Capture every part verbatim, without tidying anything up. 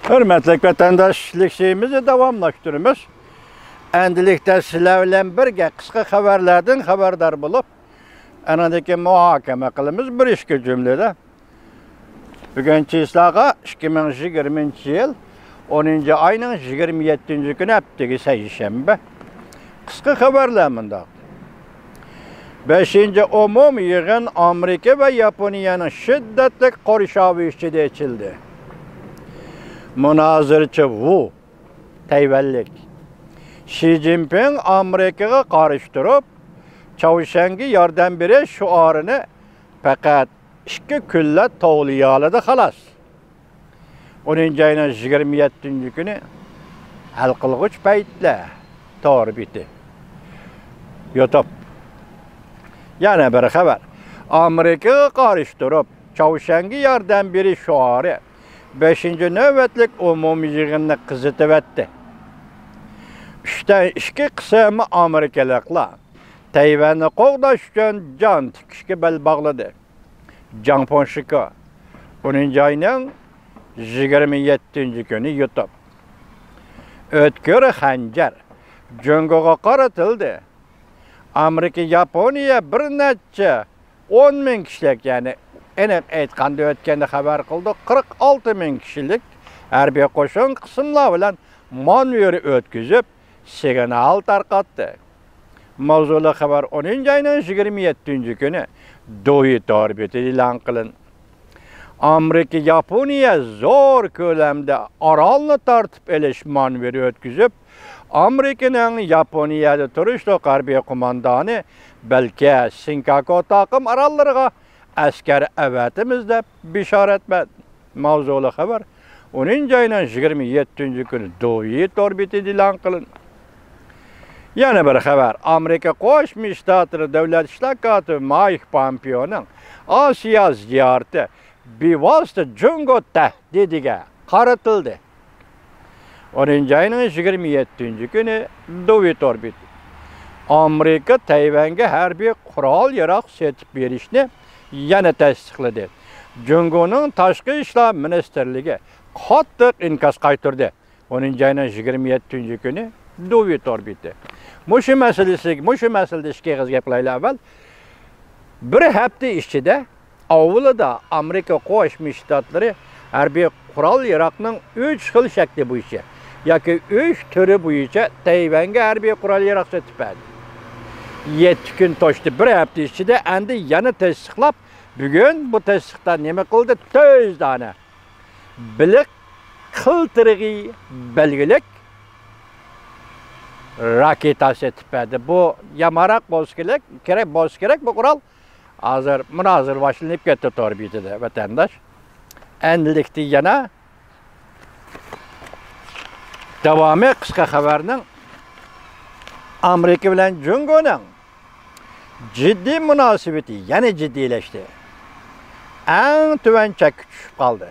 ھۆرمەتلىك ۋەتەنداش، لېكسىيىمىزنى داۋاملاشتۇرىمىز. ئەمدىلىكتە سىلەر بىلەن بىرگە قىسقا خەۋەرلەردىن خەۋەردار بولۇپ، ئانىڭدىن كېيىن مۇھاكىمە قىلىمىز بىر ئىككى جۈملىدە. بۈگۈن چىسلاغا ئىككى مىڭ يىگىرمىنچى يىل ئونىنچى ئاينىڭ يىگىرمە يەتتىنچى كۈنى، ھەپتىگە سەيشەنبە. قىسقا خەۋەرلەر مۇنداق. بەشىنچى ئومۇمىي يىغىن ئامېرىكا ۋە ياپونىيەنىڭ شىددەتلىك قورشاۋى ئىچىدە ئېچىلدى. مۇنازىرىچى ۋۇ، تەيۋەنلىك، شى جىنپىڭ ئامېرىكىغا قارشى تۇرۇپ، چاۋشيەنگە ياردەم بېرىش شوئارىنى پەقەت ئىككى كۈنلەپ توۋلىيالىدى، خالاس. ئونىنچى ئاينىڭ يىگىرمە يەتتىنچى كۈنى ھەل قىلغۇچ پەيتلەر تور بېتى. يۇتۇپ. يەنە بىر خەۋەر. ئامېرىكىغا قارشى تۇرۇپ، چاۋشيەنگە ياردەم بېرىش شوئارى بەشىنچى نۆۋەتلىك ئومۇمىي يىغىننى قىزىتىۋەتتى. ئۈچتىن ئىككى قىسىم ئامېرىكىلىقلار تەيۋەننى قوغداش ئۈچۈن جان تىكىشكە بەل باغلىدى. جاڭ پوڭشىكو، ئونىنچى ئاينىڭ يىگىرمە يەتتىنچى كۈنى يۇتۇپ. ئۆتكۈر خەنجەر جۇڭگوغا قارىتىلدى. ئامېرىكا، ياپونىيە بىر نەچچە ئون مىڭ كىشىلىك، يەنى ئېنىق ئېيتقاندا، ئۆتكەندە خەۋەر قىلدۇق، قىرىق ئالتە مىڭ كىشىلىك ھەربىي قوشۇن قىسىملار بىلەن مانېۋىر ئۆتكۈزۈپ، سىگنال تارقاتتى. ماۋزۇلۇق خەۋەر ئونىنچى ئاينىڭ يىگىرمە يەتتىنچى كۈنى دوۋى تور بېتىدە ئېلان قىلىندى. ئامېرىكا، ياپونىيە زور كۆلەمدە ئارالنى تارتىپ ئېلىش مانېۋىرى ئۆتكۈزۈپ، ئامېرىكىنىڭ ياپونىيەدە تۇرۇشلۇق ھەربىي قوماندانى بەلكى سېنكاكۇ تاقىم ئاراللىرىغا ئەسكەر ئەۋەتىمىز دەپ بېشارەت بەردى. ماۋزۇلۇق خەۋەر ئونىنچى ئاينىڭ يىگىرمە يەتتىنچى كۈنى دوۋى تور بېتىدە ئېلان قىلىندى. يەنە بىر خەۋەر، ئامېرىكا قوشما شتاتلىرى دۆلەت ئىشلار كاتىپى مايك پامپېئونىڭ ئاسىيا زىيارىتى بىۋاسىتە جۇڭگو تەھدىتىگە قارىتىلدى. ئونىنچى ئاينىڭ يىگىرمە يەتتىنچى كۈنى دوۋى تور بېتى. ئامېرىكا تەيۋەنگە ھەربىي قورال-ياراغ سېتىپ بېرىشنى يەنە تەستىقلىدى. جۇڭگونىڭ تاشقى ئىشلار مىنىستىرلىكى قاتتىق ئىنكاس قايتۇردى. ئونىنچى ئاينىڭ يىگىرمە يەتتىنچى كۈنى دوۋى تور بېتى. مۇشۇ مەسىلىسى، مۇشۇ مەسىلىدە ئىككى ئېغىز گەپ قىلايلى ئەۋۋەل. بىر ھەپتە ئىچىدە ئاۋۋىلىدا ئامېرىكا قوشما شتاتلىرى ھەربىي قورال-ياراغنىڭ ئۈچ خىل شەكلى بويىچە ياكى ئۈچ تۈرى بويىچە تەيۋەنگە ھەربىي قورال-ياراغ سېتىپ بەردى. يەتتە كۈن توشتى، بىر ھەپتە ئىچىدە ئەندى يەنە تەستىقلاپ، بۈگۈن بۇ تەستىقتا نېمە قىلدى؟ تۆت دانە بېلىق قىلتىرىغى بەلگىلىك راكېتا سېتىپ بەردى. بۇ يامانراق بولسا كېرەك، كېرەك بولسا كېرەك بۇ قورال. ھازىر مۇنازىرە باشلىنىپ كەتتى تور بېتىدە، ۋەتەنداش. ئەندىلىكتە يەنە داۋامى قىسقا خەۋەرنىڭ، ئامېرىكا بىلەن جۇڭگونىڭ جىددىي مۇناسىۋىتى يەنە جىددىيلەشتى. ئەڭ تۆۋەن چەككە چۈشۈپ قالدى.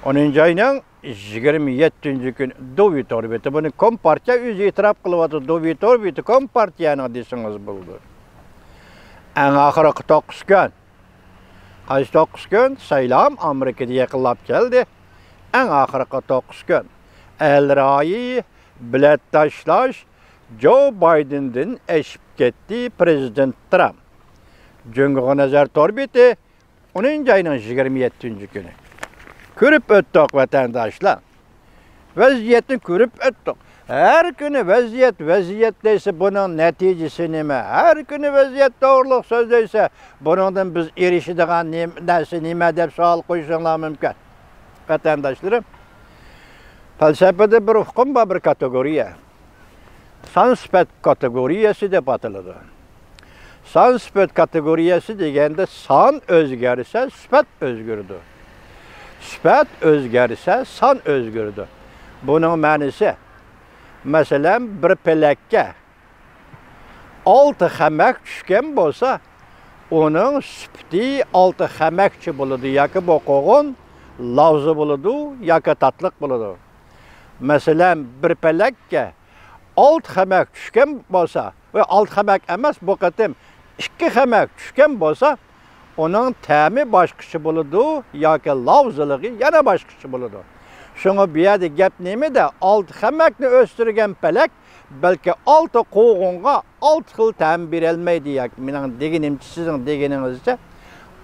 ئونىنچى ئاينىڭ يىگىرمە يەتتىنچى كۈنى دوۋى تور بېتى. بۇنى كومپارتىيە ئۆزى ئېتىراپ قىلىۋاتىدۇ. دوۋى تور بېتى كومپارتىيەنىڭ دېسىڭىز بولىدۇ. ئەڭ ئاخىرقى توققۇز كۈن. قايسى توققۇز كۈن؟ سايلام ئامېرىكىدا يېقىنلاپ كەلدى. ئەڭ ئاخىرقى توققۇز كۈن. ئەل رايى بېلەت تاشلاش، جو بايدېندىن ئېشىپ كەتتى پىرېزىدېنت ترامپ. جۇڭگوغا نەزەر تور بېتى، ئونىنچى ئاينىڭ يىگىرمە يەتتىنچى كۈنى. كۆرۈپ ئۆتتۇق، ۋەتەنداشلار. ۋەزىيەتنى كۆرۈپ ئۆتتۇق. ھەر كۈنى ۋەزىيەت، ۋەزىيەت دەيسە، بۇنىڭ نەتىجىسى نېمە؟ ھەر كۈنى ۋەزىيەت توغرۇلۇق سۆزلەيسە، بۇنىڭدىن بىز ئېرىشىدىغان نېم-، نەرسە نېمە دەپ سوئال قويۇشۇڭلار مۇمكىن. ۋەتەنداشلىرىم، پەلسەپىدە بىر ئۇقۇم بار، بىر كاتېگورىيە. سان سۈپەت كاتېگورىيەسى دەپ ئاتىلىدۇ. سان سۈپەت كاتېگورىيەسى دېگەندە، سان ئۆزگەرسە، سۈپەت ئۆزگىرىدۇ. سۈپەت ئۆزگەرسە، سان ئۆزگىرىدۇ. بۇنىڭ مەنىسى، مەسىلەن، بىر پېلەككە ئالتە خەمەك چۈشكەن بولسا، ئۇنىڭ سۈپىتى ئالتە خەمەكچە بولىدۇ، ياكى بۇ قوغۇن لاۋزا بولىدۇ، ياكى تاتلىق بولىدۇ. مەسىلەن، بىر پەلەككە ئالتە خەمەك چۈشكەن بولسا، ۋە ئالتە خەمەك ئەمەس، بۇ قېتىم ئىككى خەمەك چۈشكەن بولسا، ئۇنىڭ تەمى باشقىچە بولىدۇ ياكى لاۋزىلىقى يەنە باشقىچە بولىدۇ. شۇڭا بۇ يەردە گەپ نېمىدە؟ ئالتە خەمەكنى ئۆستۈرگەن پەلەك بەلكى ئالتە قوغۇنغا ئالتە خىل تەم بېرەلمەيدۇ ياكى مېنىڭ دېگىنىمچە، سىزنىڭ دېگىنىڭىزچە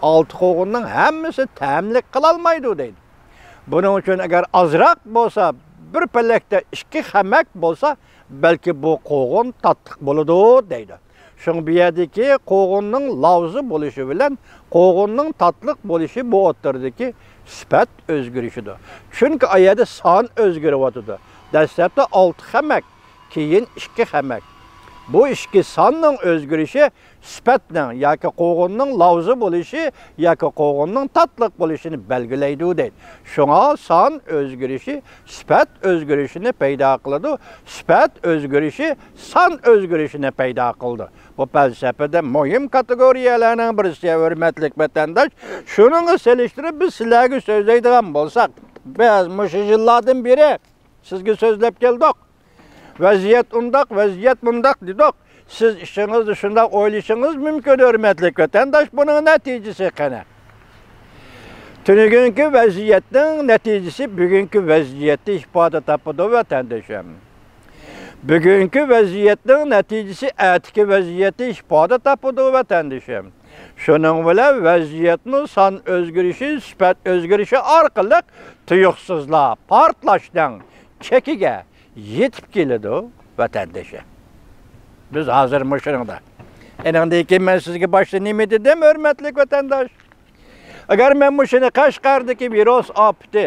ئالتە قوغۇننىڭ ھەممىسى تەملىك قىلالمايدۇ دەيدۇ. بۇنىڭ ئۈچۈن ئەگەر ئازراق بولسا، بىر پەلەكتە ئىككى خەمەك بولسا، بەلكى بۇ قوغۇن تاتلىق بولىدۇ دەيدۇ. شۇڭا بۇ يەردىكى قوغۇننىڭ لاۋزا بولۇشى بىلەن قوغۇننىڭ تاتلىق بولۇشى بۇ ئوتتۇرىدىكى سۈپەت ئۆزگىرىشىدۇر. چۈنكى ئا يەردە سان ئۆزگىرىۋاتىدۇ. دەسلەپتە ئالتە خەمەك، كېيىن ئىككى خەمەك. بۇ ئىككى ساننىڭ ئۆزگىرىشى سۈپەتنىڭ ياكى قوغۇننىڭ لاۋزا بولۇشى ياكى قوغۇننىڭ تاتلىق بولۇشىنى بەلگىلەيدۇ دەيدۇ. شۇڭا سان ئۆزگىرىشى سۈپەت ئۆزگىرىشىنى پەيدا قىلىدۇ، سۈپەت ئۆزگىرىشى سان ئۆزگىرىشىنى پەيدا قىلىدۇ. بۇ پەلسەپىدە مۇھىم كاتېگورىيەلەرنىڭ بىرسى، ھۆرمەتلىك ۋەتەنداش. شۇنىڭغا سېلىشتۇرۇپ بىز سىلەرگە سۆزلەيدىغان بولساق، بىز مۇشۇ يىللاردىن بېرى سىزگە سۆزلەپ كەلدۇق. ۋەزىيەت ئۇنداق، ۋەزىيەت مۇنداق دېدۇق. سىز ئىچىڭىزدە شۇنداق ئويلىشىڭىز مۇمكىن، ھۆرمەتلىك ۋەتەنداش، بۇنىڭ نەتىجىسى قېنى؟ تۈنۈگۈنكى ۋەزىيەتنىڭ نەتىجىسى بۈگۈنكى ۋەزىيەتتە ئىپادە تاپىدۇ، ۋەتەندىشىم. بۈگۈنكى ۋەزىيەتنىڭ نەتىجىسى ئەتىكى ۋەزىيەتتە ئىپادە تاپىدۇ، ۋەتەندىشىم. شۇنىڭ بىلەن ۋەزىيەتمۇ سان ئۆزگىرىشى، سۈپەت ئۆزگىرىشى ئارقىلىق تۇيۇقسىزلا پارتلاشنىڭ چېكىگە يېتىپ كېلىدۇ، ۋەتەندىشىم. بىز ھازىر مۇشۇنىڭدا. ئېنىڭدىن كېيىن مەن سىزگە باشتا نېمە دېدىم، ھۆرمەتلىك ۋەتەنداش؟ ئەگەر مەن مۇشۇنى قەشقەردىكى ۋىرۇس ئاپىتى،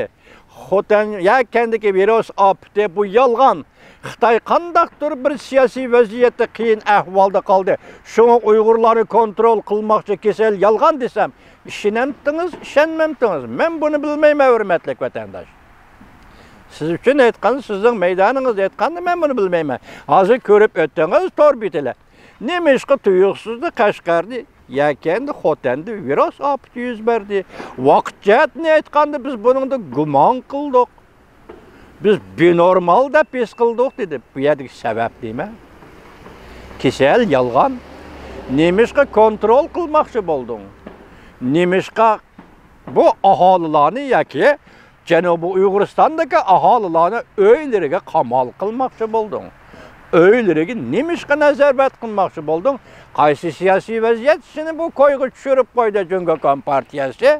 خوتەن يەكەندىكى ۋىرۇس ئاپىتى، بۇ يالغان، خىتاي قانداقتۇر بىر سىياسىي ۋەزىيەتتە قىيىن ئەھۋالدا قالدى، شۇڭا ئۇيغۇرلارنى كونترول قىلماقچى، كېسەل يالغان دېسەم، ئىشىنەمتىڭىز، ئىشەنمەمتىڭىز؟ مەن بۇنى بىلمەيمەن، ھۆرمەتلىك ۋەتەنداش. سىز ئۈچۈن ئېيتقاندا، سىزنىڭ مەيدانىڭىزدا ئېيتقاندا، مەن بۇنى بىلمەيمەن. ھازىر كۆرۈپ ئۆتتىڭىز تور بېتىدە. نېمىشقا تۇيۇقسىزلا قەشقەردە، يەكەندە، خوتەندە ۋىرۇس ئاپىتى يۈز بەردى؟ ۋاقىت جەھەتتىن ئېيتقاندا، بىز بۇنىڭدا گۇمان قىلدۇق. بىز بىنورمال دەپ ھېس قىلدۇق، دېدى. بۇ يەردىكى سەۋەب نېمە؟ كېسەل يالغان. نېمىشقا كونترول قىلماقچى بولدۇڭ؟ نېمىشقا بۇ ئاھالىلارنى ياكى جەنۇبىي ئۇيغۇرىستاندىكى ئاھالىلارنى ئۆيلىرىگە قامال قىلماقچى بولدۇڭ؟ ئۆيلىرىگە نېمىشقا نازارەت قىلماقچى بولدۇڭ؟ قايسى سىياسىي ۋەزىيەت سېنى بۇ كويغا چۈشۈرۈپ قويدى جۇڭگو كومپارتىيەسى؟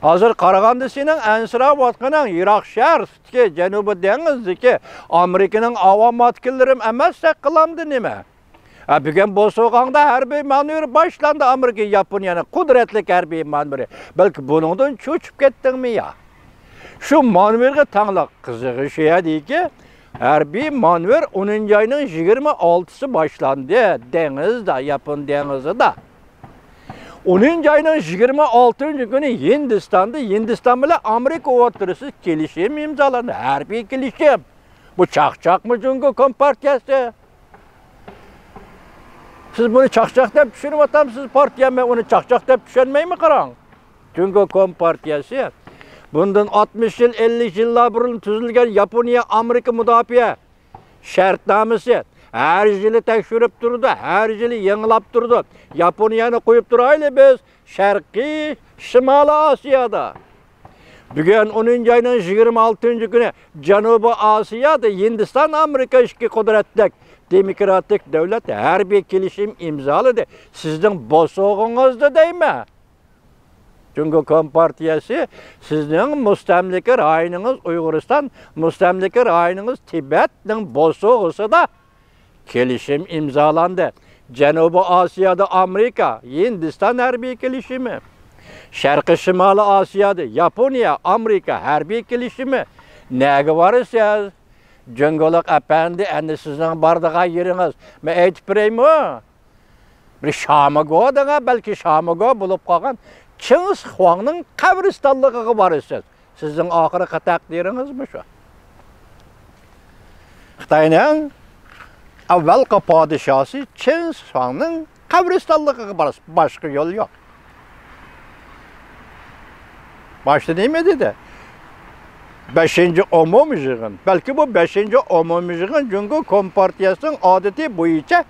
ھازىر قارىغاندا سېنىڭ ئەنسىرەۋاتقىنىڭ يىراق شەرقتىكى، جەنۇبىي دېڭىزدىكى ئامېرىكىنىڭ ئاۋام ئاتكىلىرىم ئەمەستەك قىلامدۇ نېمە؟ ھە، بۈگۈن بوسۇغاڭدا ھەربىي مانېۋىر باشلاندى، ئامېرىكا ياپونىيەنىڭ قۇدرەتلىك ھەربىي مانېۋىرى. بەلكى بۇنىڭدىن چۆچۈپ كەتتىڭمۇ يا؟ شۇ مانېۋىرغا تەڭلا قىزىقى شۇ يەردىكى، ھەربىي مانېۋىر ئونىنچى ئاينىڭ يىگىرمە ئالتىسى باشلاندى، دېڭىزدا، ياپون دېڭىزىدا. ئونىنچى ئاينىڭ يىگىرمە ئالتىنچى كۈنى ھىندىستاندا، ھىندىستان بىلەن ئامېرىكا ئوتتۇرىسىدا كېلىشىم ئىمزالاندى، ھەربىي كېلىشىم. بۇ چاقچاقمۇ جۇڭگو كومپارتىيەسى؟ سىز بۇنى چاقچاق دەپ چۈشىنىۋاتامسىز، پارتىيە؟ مەن ئۇنى چاقچاق دەپ چۈشەنمەيمەن، قاراڭ. جۇڭگو كومپارتىيەسى بۇندىن ئاتمىش يىل، ئەللىك يىللار بۇرۇن تۈزۈلگەن ياپونىيە ئامېرىكا مۇداپىئە شەرتنامىسى ھەر يىلى تەكشۈرۈپ تۇرىدۇ، ھەر يىلى يېڭىلاپ تۇرىدۇ. ياپونىيەنى قويۇپ تۇرايلى بىز، شەرقىي، شىمالىي ئاسىيادا. بۈگۈن ئونىنچى ئاينىڭ يىگىرمە ئالتىنچى كۈنى جەنۇبىي ئاسىيادا ھىندىستان، ئامېرىكا ئىككى قۇدرەتلىك دېموكراتىك دۆلەت ھەربىي كېلىشىم ئىمزالىدى. سىزنىڭ بوسۇغىڭىزدا دەيمەن. جۇڭگو كومپارتىيەسى سىزنىڭ مۇستەملىكە رايونىڭىز ئۇيغۇرىستان، مۇستەملىكە رايونىڭىز تىبەتنىڭ بوسۇغىسىدا كېلىشىم ئىمزالاندى. جەنۇبىي ئاسىيادا ئامېرىكا، ھىندىستان ھەربىي كېلىشىمى. شەرقىي شىمالىي ئاسىيادا ياپونىيە، ئامېرىكا ھەربىي كېلىشىمى. نەگە بارىسىز؟ جۇڭگولۇق ئەپەندى، ئەمدى سىزنىڭ بارىدىغان يېرىڭىز، مەن ئېيتىپ بېرەيمۇ؟ بىر شامىگو دېگەن، بەلكى شامىگو بولۇپ قالغان چىڭ شىخۇاڭنىڭ قەبرىستانلىقىغا بارىسىز. سىزنىڭ ئاخىرقى تەقدىرىڭىز مۇشۇ. خىتاينىڭ ئەۋۋەلقى پادىشاھى چىن شىخۇاڭنىڭ قەبرىستانلىقىغا بارىسىز. باشقا يول يوق. باشتا نېمە دېدى؟ بەشىنچى ئومۇمىي يىغىن. بەلكى بۇ بەشىنچى ئومۇمىي يىغىن جۇڭگو كومپارتىيەسىنىڭ ئادىتى بويىچە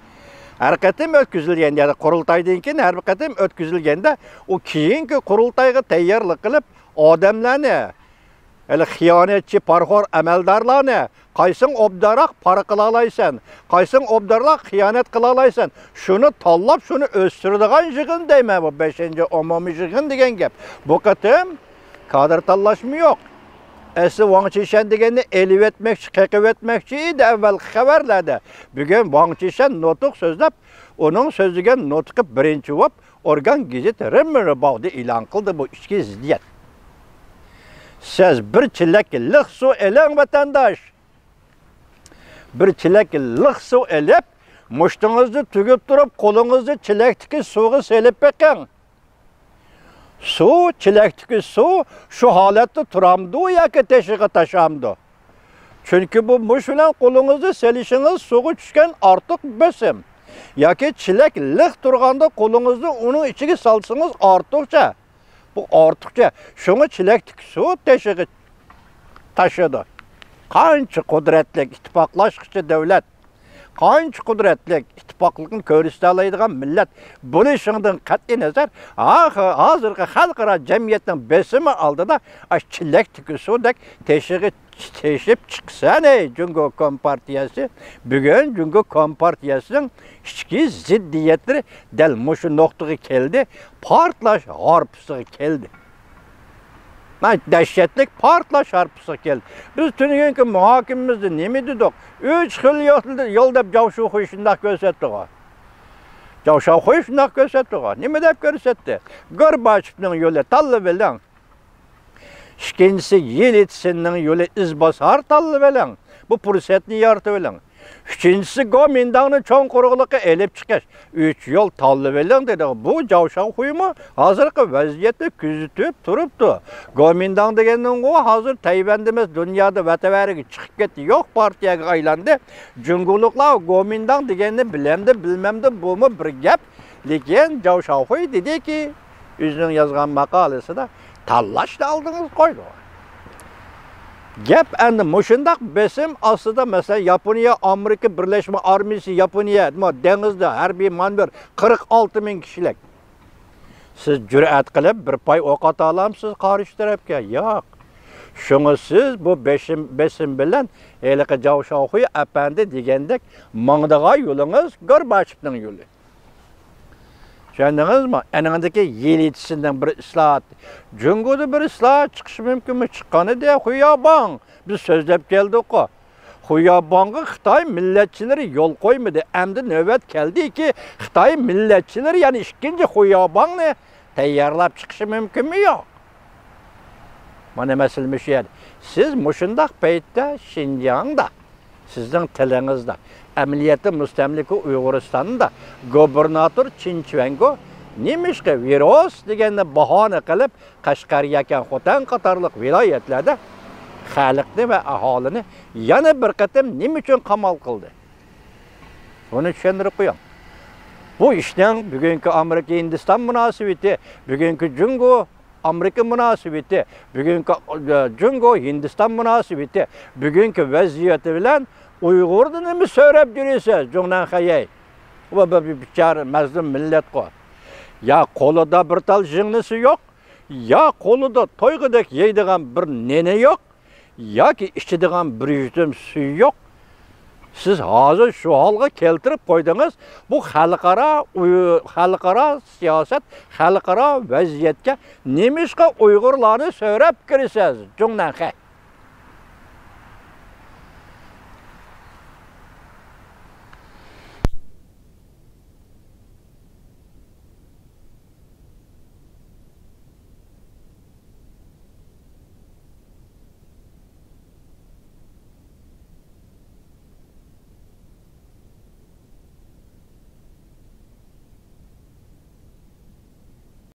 ھەر قېتىم ئۆتكۈزۈلگەن، يەنى قۇرۇلتايدىن كېيىن ھەر بىر قېتىم ئۆتكۈزۈلگەندە، ئۇ كېيىنكى قۇرۇلتايغا تەييارلىق قىلىپ، ئادەملەرنى ھېلى خىيانەتچى، پارىخور ئەمەلدارلارنى قايسىڭ ئوبدانراق پارا قىلالايسەن، قايسىڭ ئوبدانراق خىيانەت قىلالايسەن، شۇنى تاللاپ، شۇنى ئۆستۈرىدىغان يىغىن دەيمەن، بۇ بەشىنچى ئومۇمىي يىغىن دېگەن گەپ. بۇ قېتىم كادىر تاللاشمۇ يوق. ئەسلى ۋاڭ چىشەن دېگەننى ئېلىۋەتمەكچى، قېقىۋەتمەكچى ئىدى ئەۋۋەلقى خەۋەرلەردە. بۈگۈن ۋاڭ چىشەن نۇتۇق سۆزلەپ، ئۇنىڭ سۆزلىگەن نۇتقى بىرىنچى بولۇپ، ئورگان گېزىت رىممىنى باغدا ئېلان قىلدى بۇ ئىچكى زىددىيەت. سىز بىر چېلەك لىق سۇ ئېلىڭ، ۋەتەنداش. بىر چېلەك لىق سۇ ئېلىپ، مۇشتىڭىزنى تۈگۈپ تۇرۇپ، قولىڭىزنى چېلەكتىكى سۇغا سېلىپ بېقىڭ. سۇ، چېلەكتىكى سۇ شۇ ھالەتتە تۇرامدۇ ياكى تېشىغا تاشامدۇ؟ چۈنكى بۇ مۇش بىلەن قولىڭىزنى سېلىشىڭىز سۇغا چۈشكەن ئارتۇق بېسىم. ياكى چېلەك لىق تۇرغاندا قولىڭىزنى ئۇنىڭ ئىچىگە سالسىڭىز ئارتۇقچە. بۇ ئارتۇقچە. شۇڭا چېلەكتىكى سۇ تېشىغا تاشىدۇ. قانچە قۇدرەتلىك ئىتتىپاقلاشقۇچى دۆلەت، قانچە قۇدرەتلىك ئىتتىپاقلىقنى كۆرسىتەلەيدىغان مىللەت بولۇشىڭدىن قەتئىي نەزەر، ھا-، ھازىرقى خەلقئارا جەمئىيەتنىڭ بېسىمى ئالدىدا ئاشۇ چېلەكتىكى سۇدەك تېشىغا تېشىپ چىقىسەن، ئەي جۇڭگو كومپارتىيەسى. بۈگۈن جۇڭگو كومپارتىيەسىنىڭ ئىچكى زىددىيەتلىرى دەل مۇشۇ نۇقتىغا كەلدى، پارتلاش ھارپىسىغا كەلدى. ھە، دەھشەتلىك پارتلاش ھارپىسىغا كەلدى. بىز تۈنۈگۈنكى مۇھاكىمىمىزدە نېمە دېدۇق؟ ئۈچ خىل يول، يول دەپ جاۋ شۇخۇي شۇنداق كۆرسەتتىغۇ. جاۋ شاۋخۇي شۇنداق كۆرسەتتىغۇ. نېمە دەپ كۆرسەتتى؟ گورباچېۋنىڭ يولى تاللىۋېلىڭ. ئىككىنچىسى، يېلتسىننىڭ يولى ئىزباسار تاللىۋېلىڭ. بۇ پۇرسەتنى يارىتىۋېلىڭ. ئۈچىنچىسى، گومىنداڭنى چوڭ قۇرۇقلۇققا ئېلىپ چىقىش. ئۈچ يول تاللىۋېلىڭ دېدى. بۇ جاۋ شاۋخۇيمۇ ھازىرقى ۋەزىيەتنى كۆزىتىپ تۇرۇپتۇ. گومىنداڭ دېگەننىڭغۇ ھازىر تەيۋەندە ئەمەس، دۇنيادا ۋەتەۋەرىگە چىقىپ كەتتى، يوق پارتىيەگە ئايلاندى. جۇڭگولۇقلار گومىنداڭ دېگەننى بىلەمدۇ، بىلمەمدۇ، بۇمۇ بىر گەپ. لېكىن جاۋ شاۋخۇي دېدىكى، ئۆزىنىڭ يازغان ماقالىسىدا، تاللاشنى ئالدىڭىز قويدى. گەپ ئەمدى مۇشۇنداق بېسىم ئاستىدا، مەسىلەن، ياپونىيە، ئامېرىكا بىرلەشمە ئارمىيىسى، ياپونىيە، ما، دېڭىزدا ھەربىي مانېۋىر، قىرىق ئالتە مىڭ كىشىلىك. سىز جۈرئەت قىلىپ بىر پاي ئوق ئاتالامسىز قارشى تەرەپكە؟ ياق. شۇڭا سىز بۇ بېشىم-، بېسىم بىلەن ھېلىقى جاۋ شاۋخۇي ئەپەندى دېگەندەك ماڭىدىغان يولىڭىز گورباچېۋنىڭ يولى. چۈشەندىڭىزمۇ؟ ئەنىڭدىكى يېلتسىننىڭ بىر ئىسلاھاتى. جۇڭگودا بىر ئىسلاھات چىقىشى مۇمكىنمۇ؟ چىققان ئىدى، خۇياباڭ. بىز سۆزلەپ كەلدۇققۇ. خۇياباڭغا خىتاي مىللەتچىلىرى يول قويمىدى. ئەمدى نۆۋەت كەلدىكى، خىتاي مىللەتچىلىرى يەنە ئىككىنچى خۇياباڭنى تەييارلاپ چىقىشى مۇمكىنمۇ؟ يوق. مانا مەسىلە مۇشۇ يەردە. سىز مۇشۇنداق پەيتتە شىنجاڭدا، سىزنىڭ تىلىڭىزدا، ئەمەلىيەتتە مۇستەملىكە ئۇيغۇرىستاندا گۇبېرناتور چېن چۈەنگو نېمىشقا ۋىرۇس دېگەننى باھانە قىلىپ، قەشقەر ياكى خوتەن قاتارلىق ۋىلايەتلەردە خەلقنى ۋە ئاھالىنى يەنە بىر قېتىم نېمە ئۈچۈن قامال قىلدى؟ بۇنى چۈشەندۈرۈپ قويۇڭ. بۇ ئىشنىڭ بۈگۈنكى ئامېرىكا-ھىندىستان مۇناسىۋىتى، بۈگۈنكى جۇڭگو-ئامېرىكا مۇناسىۋىتى، بۈگۈنكى، ئە، جۇڭگو-ھىندىستان مۇناسىۋىتى، بۈگۈنكى ۋەزىيىتى بىلەن ئۇيغۇردا نېمە سۆرەپ يۈرىسىز، جۇڭنەنخەيەي؟ ۋە بىر بىچارە مەزلۇم مىللەتقۇ. يا قولىدا بىر تال ژىڭنىسى يوق، يا قولىدا تويغۇدەك يەيدىغان بىر نېنى يوق، ياكى ئىچىدىغان بىر يۈتۈم سۈيى يوق. سىز ھازىر شۇ ھالغا كەلتۈرۈپ قويدىڭىز. بۇ خەلقئارا ئۇي-، خەلقئارا سىياسەت، خەلقئارا ۋەزىيەتكە نېمىشقا ئۇيغۇرلارنى سۆرەپ كىرىسىز، جۇڭنەنخەي؟